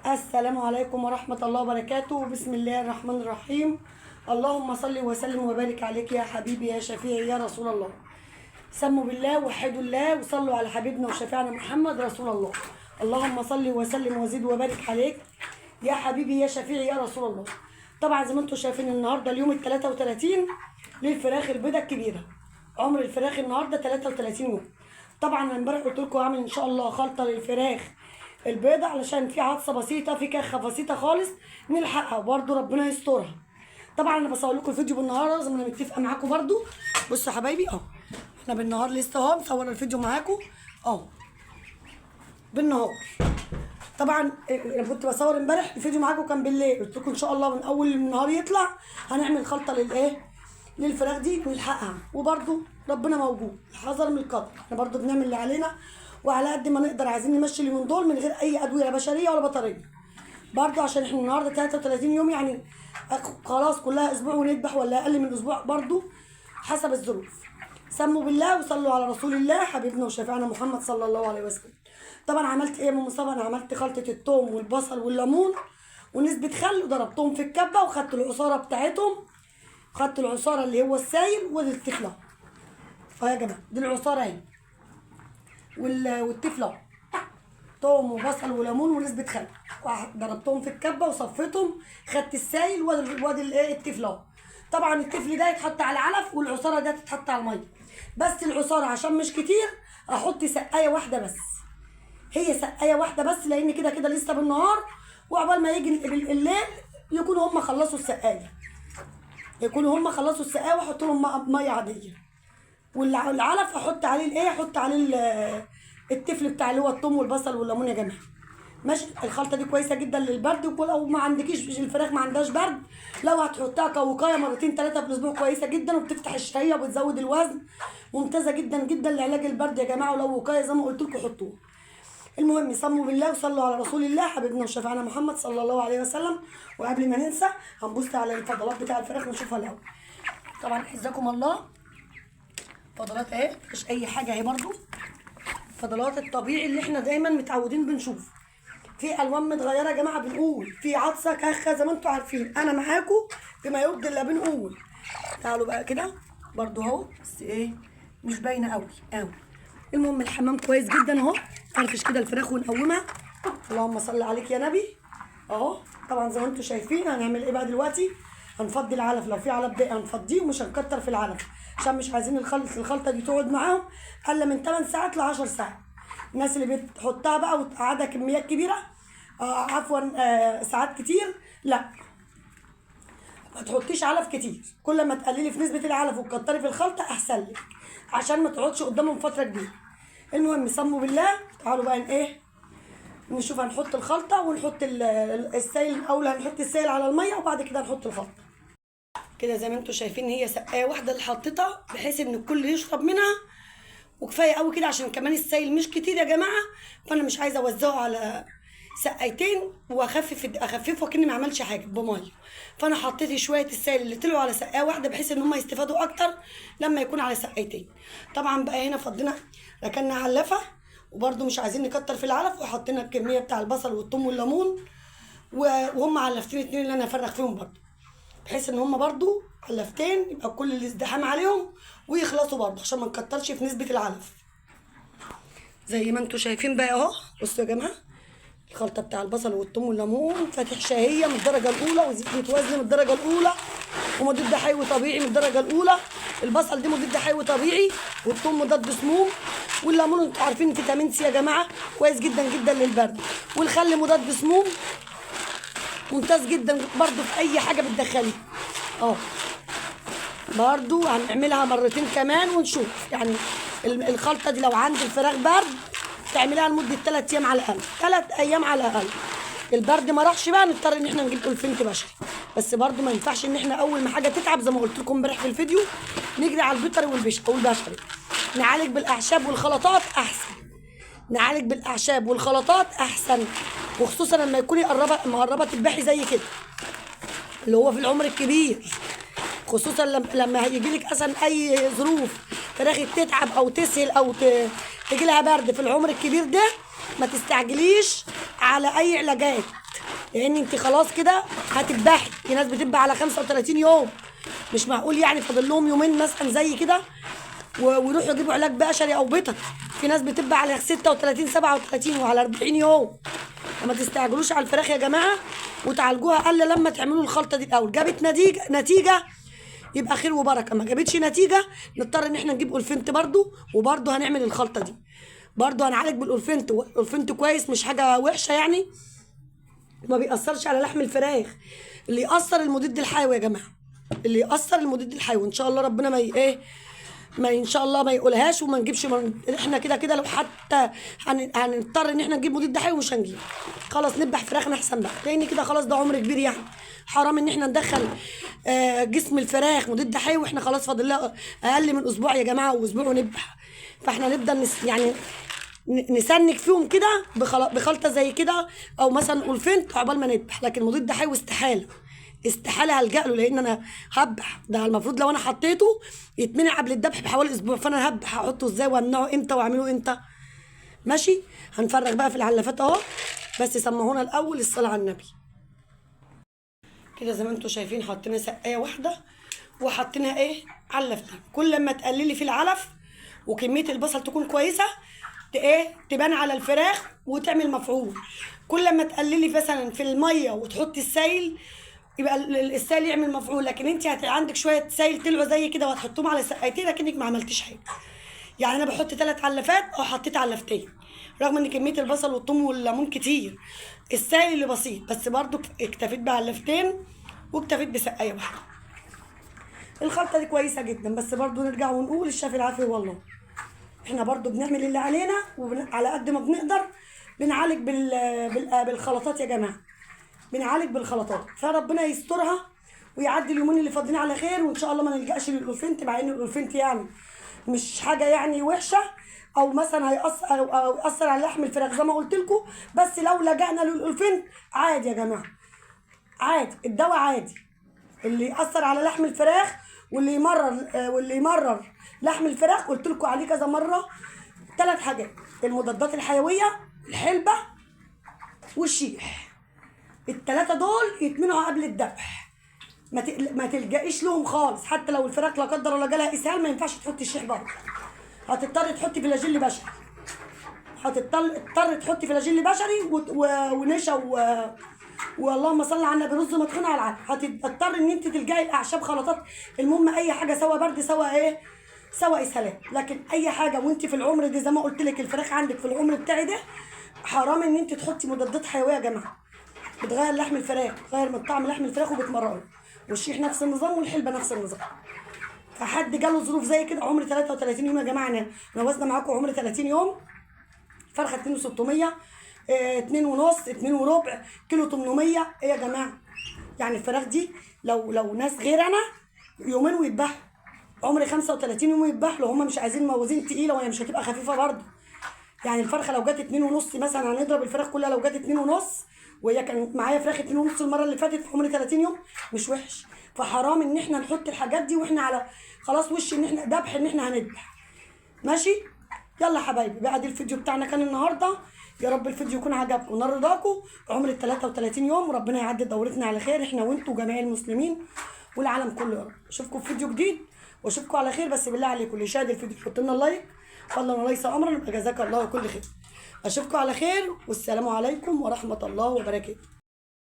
السلام عليكم ورحمة الله وبركاته. بسم الله الرحمن الرحيم. اللهم صل وسلم وبارك عليك يا حبيبي يا شفيعي يا رسول الله. سموا بالله وحدوا الله وصلوا على حبيبنا وشفيعنا محمد رسول الله. اللهم صل وسلم وزد وبارك عليك يا حبيبي يا شفيعي يا رسول الله. طبعا زي ما انتم شايفين النهارده اليوم ال 33 للفراخ البيضة الكبيرة. عمر الفراخ النهارده 33 يوم. طبعا انا امبارح قلت لكم هعمل ان شاء الله خلطه للفراخ البيضة علشان في عطسة بسيطة، في كخه بسيطة خالص نلحقها برده، ربنا يسترها. طبعا انا بصور لكم الفيديو بالنهار زي ما انا متفقه معاكم برده. بصوا يا حبايبي اهو احنا بالنهار لسه اهو مصوره الفيديو معاكم اهو بالنهار. طبعا انا كنت بصور امبارح الفيديو معاكم كان بالليل، قلت لكم ان شاء الله من اول النهار يطلع هنعمل خلطه للايه للفراخ دي نلحقها، وبرده ربنا موجود، الحذر من القدر، احنا برده بنعمل اللي علينا وعلى قد ما نقدر. عايزين نمشي اليومين دول من غير اي ادوية لا بشرية ولا بطارية برده، عشان احنا النهارده 33 يوم، يعني خلاص كلها اسبوع ونذبح ولا اقل من اسبوع برده حسب الظروف. سموا بالله وصلوا على رسول الله حبيبنا وشفيعنا محمد صلى الله عليه وسلم. طبعا عملت ايه يا ام مصطفى؟ انا عملت خلطه الثوم والبصل والليمون ونسبه خل، وضربتهم في الكبه وخدت العصاره بتاعتهم، خدت العصاره اللي هو السايل والتفله اهو يا جماعة، دي العصاره اهي والتفله توم وبصل وليمون ونسبه خل، ضربتهم في الكبه وصفيتهم، خدت السايل وادي الايه التفله. طبعا التفل ده يتحط على العلف والعصاره ده تتحط على المية، بس العصاره عشان مش كتير احط سقاية واحدة بس، هي سقاية واحدة بس، لان كده كده لسه بالنهار، وعقبال ما يجي الليل يكونوا هم خلصوا السقاية، يكونوا هم خلصوا السقاية، واحط لهم مية عادية. والعلف احط عليه الايه، احط عليه التفل بتاع اللي هو الثوم والبصل والليمون يا جماعة. ماشي، الخلطة دي كويسة جدا للبرد، ولو ما عندكيش الفراخ ما عندهاش برد لو هتحطها كوقايه مرتين ثلاثة في الاسبوع كويسة جدا، وبتفتح الشهية وبتزود الوزن، ممتازة جدا جدا لعلاج البرد يا جماعة. ولو وقاية زي ما قلت لكم حطوها. المهم سموا بالله وصلوا على رسول الله حبيبنا وشفيعنا محمد صلى الله عليه وسلم. وقبل ما ننسى هنبص على الفضلات بتاع الفراخ نشوفها الاول. طبعا حزكم الله فضلات اهي، مفيش اي حاجة اهي، برضو فضلات الطبيعي اللي احنا دايما متعودين بنشوف. في الوان متغيرة يا جماعة، بنقول في عطسة كخه زي ما انتم عارفين، انا معاكم بما يرضي الله بنقول. تعالوا بقى كده برضو اهو، بس ايه مش باينة قوي قوي. المهم الحمام كويس جدا اهو، فرفش كده الفراخ ونقومها. اللهم صل عليك يا نبي اهو. طبعا زي ما انتم شايفين هنعمل ايه بقى دلوقتي، هنفضي العلف، لو في علف باقي هنفضيه ومش هنكتر في العلف عشان مش عايزين الخلطة دي تقعد معاهم الا من 8 ساعات ل 10 ساعات. الناس اللي بتحطها بقى وتقعدها كميات كبيرة ساعات كتير، لا ما تحطيش علف كتير، كل ما تقللي في نسبه العلف وتكتري في الخلطة احسن لك عشان ما تقعدش قدامهم فترة كبيرة. المهم سموا بالله، تعالوا بقى ايه نشوف هنحط الخلطة ونحط السائل الاول، هنحط السائل على المية وبعد كده هنحط الخلطة. كده زي ما انتم شايفين هي سقاية واحدة اللي حطيتها بحيث ان الكل يشرب منها، وكفاية قوي كده عشان كمان السائل مش كتير يا جماعة، فانا مش عايزه اوزعه على سقايتين واخفف اخففه كاني ما عملش حاجة بميه. فانا حطيت شوية السائل اللي طلعوا على سقاية واحدة بحيث ان هم يستفادوا اكتر لما يكون على سقايتين. طبعا بقى هنا فضينا ركنا علفه، وبرده مش عايزين نكتر في العلف، وحطينا الكمية بتاع البصل والثوم والليمون وهم علفتين اتنين اللي انا هفرخ فيهم برده، بحيث ان هم برده علفتين يبقى كل الازدحام عليهم ويخلصوا برده عشان ما نكترش في نسبه العلف. زي ما انتم شايفين بقى اهو، بصوا يا جماعة الخلطة بتاع البصل والثوم والليمون، فاتح شهية من الدرجة الاولى، وزيادة وزن من الدرجة الاولى، ومضاد حيوي طبيعي من الدرجة الاولى. البصل دي مضاد حيوي طبيعي، والثوم مضاد سموم، والليمون انتوا عارفين فيتامين سي يا جماعة كويس جدا جدا للبرد، والخل مضاد سموم ممتاز جدا برده في اي حاجة بتدخلي اهو. برده هنعملها مرتين كمان ونشوف، يعني الخلطة دي لو عند الفراخ برد تعمليها لمدة 3 ايام على الاقل، 3 ايام على الاقل. البرد ما راحش بقى نضطر ان احنا نجيب ألفنت بشري، بس برده ما ينفعش ان احنا اول ما حاجة تتعب زي ما قلت لكم امبارح في الفيديو نجري على البيطري والبشري. نعالج بالاعشاب والخلطات احسن، نعالج بالاعشاب والخلطات احسن، وخصوصا لما يكوني مقربة تذبحي زي كده اللي هو في العمر الكبير، خصوصا لما هيجي لك اصلا اي ظروف فراخك تتعب او تسهل او تجي لها برد في العمر الكبير ده، ما تستعجليش على اي علاجات. لان انت خلاص كده هتذبحي. في ناس بتذبح على 35 يوم، مش معقول يعني فاضل لهم يومين مثلا زي كده ويروحوا يجيبوا علاج بشري او بيطري. في ناس بتبقى على 36 37 وعلى 40 يوم. فما تستعجلوش على الفراخ يا جماعة وتعالجوها الا لما تعملوا الخلطة دي الاول. جابت نتيجة يبقى خير وبركة، ما جابتش نتيجة نضطر ان احنا نجيب اولفنت برضو، وبرضو هنعمل الخلطة دي، برضو هنعالج بالاولفنت. الاولفنت كويس مش حاجة وحشة يعني، ما بيأثرش على لحم الفراخ. اللي يأثر المضاد الحيوي يا جماعة، اللي يأثر المضاد الحيوي. ان شاء الله ربنا ما ايه ما ان شاء الله ما يقولهاش وما نجيبش احنا كده كده لو حتى هنضطر ان احنا نجيب مضاد حيوي مش هنجيب، خلاص نذبح فراخنا احسن بقى، لان كده خلاص ده عمر كبير يعني، حرام ان احنا ندخل جسم الفراخ مضاد حيوي واحنا خلاص فاضل لها اقل من اسبوع يا جماعة، واسبوع ونذبح. فاحنا نبدا يعني نسنك فيهم كده بخلطه زي كده، او مثلا اولفنت عقبال ما نذبح. لكن مضاد حيوي استحالة استحالة هلجأ له، لان انا هبح ده المفروض لو انا حطيته يتمنع قبل الذبح بحوالي اسبوع، فانا هبح هحطه ازاي وامنعه امتى واعمله امتى؟ ماشي، هنفرغ بقى في العلافات اهو، بس سمعونا الاول الصلاة على النبي. كده زي ما انتم شايفين حطينا سقاية واحدة وحطينا ايه علفتين. كل لما تقللي في العلف وكمية البصل تكون كويسة ايه تبان على الفراخ وتعمل مفعول. كل ما تقللي مثلا في المية وتحطي السايل يبقى السايل يعمل مفعول، لكن انت عندك شوية سايل طلعوا زي كده وهتحطهم على سقايتين لكنك ما عملتيش حاجة. يعني انا بحط 3 علافات او حطيت علفتين، رغم ان كمية البصل والثوم والليمون كتير، السايل اللي بسيط، بس برضو اكتفيت بعلفتين واكتفيت بسقايه واحدة. الخلطة دي كويسة جدا، بس برضو نرجع ونقول الشافي العافية والله. احنا برضو بنعمل اللي علينا وعلى قد ما بنقدر بنعالج بالخلطات يا جماعة، بنعالج بالخلطات. فربنا يسترها ويعدي اليومين اللي فاضلين على خير، وان شاء الله ما نلجاش للأولفنت، مع ان الأولفنت يعني مش حاجة يعني وحشة او مثلا هيأثر او يأثر على لحم الفراخ زي ما قلت لكم، بس لو لجأنا للأولفنت عادي يا جماعة، عادي، الدواء عادي. اللي يأثر على لحم الفراخ واللي يمرر لحم الفراخ قلت لكم عليه كذا مرة، 3 حاجات: المضادات الحيوية، الحلبة، والشيح. ال3 دول يتمنعوا قبل الذبح، ما تلجئيش لهم خالص. حتى لو الفراخ لا قدر الله جالها اسهال ما ينفعش تحطي الشيح برضه، هتضطري تحطي فلاجيل بشري، هتضطر تحطي فلاجيل بشري ونشا واللهم صل على النبي رز مطحون على العدل. هتضطر ان انت تلجئي لاعشاب خلطات، المهم اي حاجة سواء برد سواء ايه سواء اسهالات، لكن اي حاجة وانت في العمر ده زي ما قلت لك الفراخ عندك في العمر بتاعي ده حرام ان انت تحطي مضادات حيوية يا جماعة، بتغير لحم الفراخ، بتغير من طعم لحم الفراخ وبتمرره. والشيح نفس النظام والحلبه نفس النظام. فحد جاله ظروف زي كده عمر 33 يوم يا جماعة، انا وزنه معاكم عمر 30 يوم، فرخة 2600، 2.5، 2.25 كيلو 800. ايه يا جماعة؟ يعني الفراخ دي لو ناس غير انا يومين ويذبحوا، عمر 35 يوم يذبح له، هم مش عايزين موازين تقيلة وهي مش هتبقى خفيفة برضه. يعني الفرخه لو جت 2.5 مثلا، هنضرب الفراخ كلها لو جت 2.5، وهي كانت معايا فراخ 2.5 المرة اللي فاتت في عمر 30 يوم، مش وحش. فحرام ان احنا نحط الحاجات دي واحنا على خلاص وش ان احنا ذبح، ان احنا هنذبح. ماشي، يلا حبايبي بقى دي الفيديو بتاعنا كان النهارده، يا رب الفيديو يكون عجبكم ونال رضاكم. عمر 33 يوم، وربنا يعدي دورتنا على خير احنا وانتوا وجميع المسلمين والعالم كله يا رب. اشوفكم في فيديو جديد واشوفكم على خير، بس بالله عليكم اللي يشاهد الفيديو يحط لنا ال like، فضلا وليس امرا، يبقى جزاك الله كل خير. اشوفكم على خير، والسلام عليكم ورحمة الله وبركاته.